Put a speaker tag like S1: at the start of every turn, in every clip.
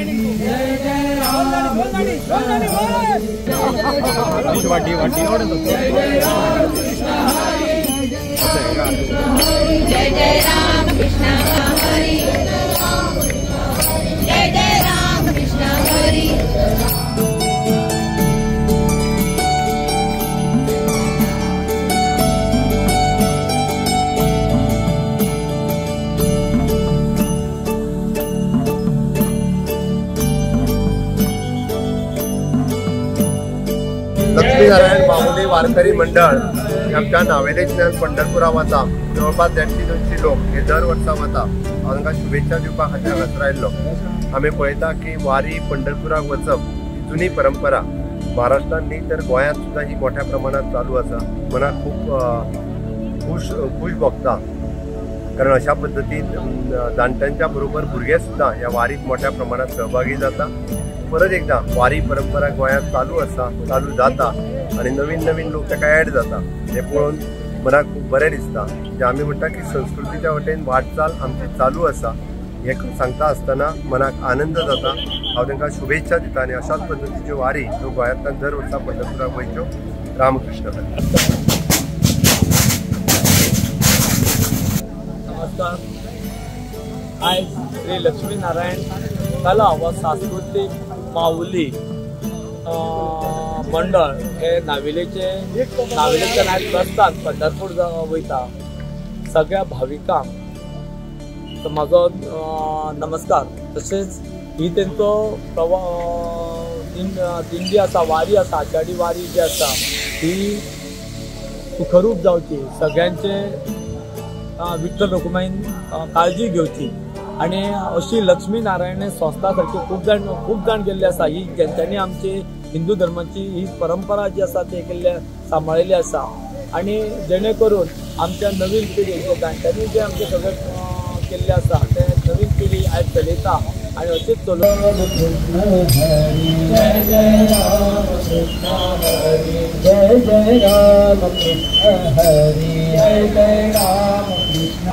S1: जय जय राम
S2: जय जय राम कृष्ण हरी जय जय राम कृष्ण हरी।
S3: लक्ष्मीनारायण माऊली वारकरी मंडळ आमच्या नावेलेंतल्यान पंढरपुरा वता. जवळपास 150-200 लोक हे दर वर्सा वता. हांव तांकां शुभेच्छा दिवपा खातीर हांगासर आयिल्लो. आमी पळयता की वारी पंढरपुराक वचप ही जुनी परंपरा महाराष्ट्रान न्ही तर गोंयांत सुद्दां ही मोठ्या प्रमाणात चालू आसा. मनाक खूब खूश भोगता, कारण अशा पद्दतीन जाणट्यांच्या बरोबर भुरगे सुद्दां ह्या वारीत मोठ्या प्रमाणात सहभागी जाता. परत एकदा वारी परंपरा गोंयांत चालू आसा, चालू जाता आनी नवीन नवीन लोक ताका एड जाता. हें पळोवन मनाक खूब बरें दिसता. जे आमी म्हणटा की संस्कृतीच्या वटेन वाटचाल आमची चालू आसा हें सांगता आसतना मनाक आनंद जाता. हांव तांकां शुभेच्छा दिता आनी अशाच पद्दतीच्यो वारी ह्यो गोंयांतल्यान दर वर्सा पंढरपुराक वयच्यो. रामकृष्ण.
S4: नमस्कार. आयज श्री लक्ष्मी नारायण कला व सांस्कृतीक माऊली मंडळ हे नावेलेच्यान आयज प्रस्थान पंढरपूर वयता. सगळ्या भाविकांक म्हजो नमस्कार. तशेंच ही तेंचो प्रवाह दिंडी आसा, वारी आसा, आषाढी वारी जी आसा ही सुखरूप जावची, सगळ्यांचे विठ्ठल रखुमाईन काळजी घेवची आनी अशी लक्ष्मी नारायण संस्था सारकी खूब जाण गेल्ली आसा. ही जेंच्यांनी आमची हिंदू धर्माची ही परंपरा जी आसा ती केल्ल्या सांबाळिल्ली आसा आनी जेणे करून आमच्या नवीन पिढी जे जाणट्यांनी जे आमचे सगळे केल्ले आसा ते नवीन पिढी आयज चलयता आनी अशीच चलोवन.
S1: जय जय राम कृष्ण हरी जय जय राम कृष्ण हरी जय जय राम कृष्ण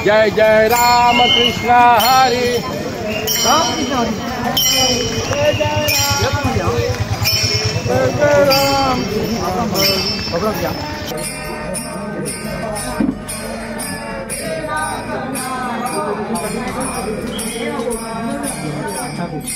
S5: जय जय राम कृष्ण हरे
S1: राम कृष्ण हरे जय जय राम कृष्ण हरे। Thank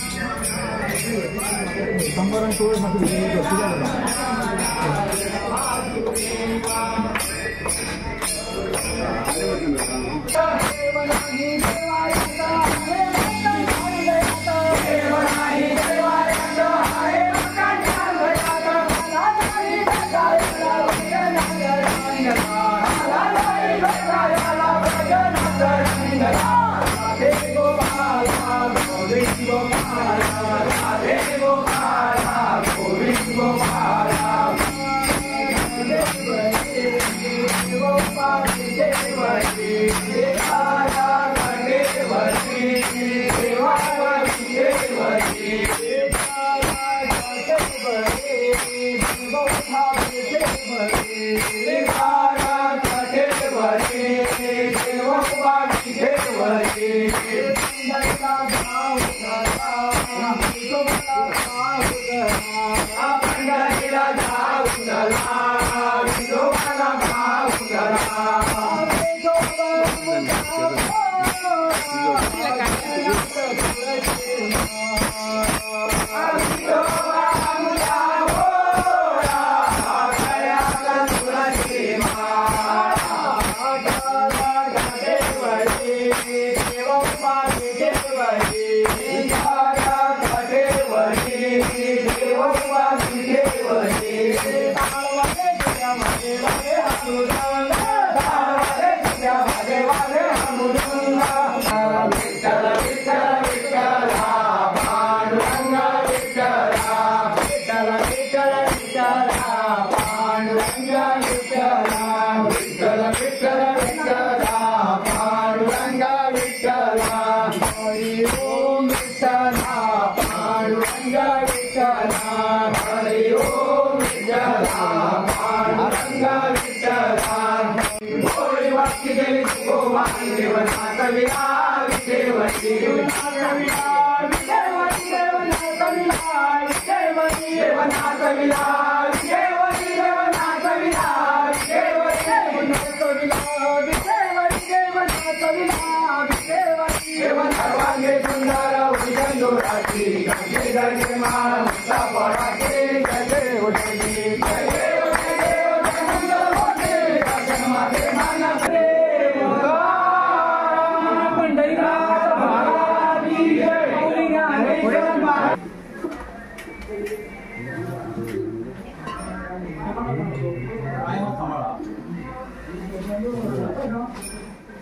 S1: you.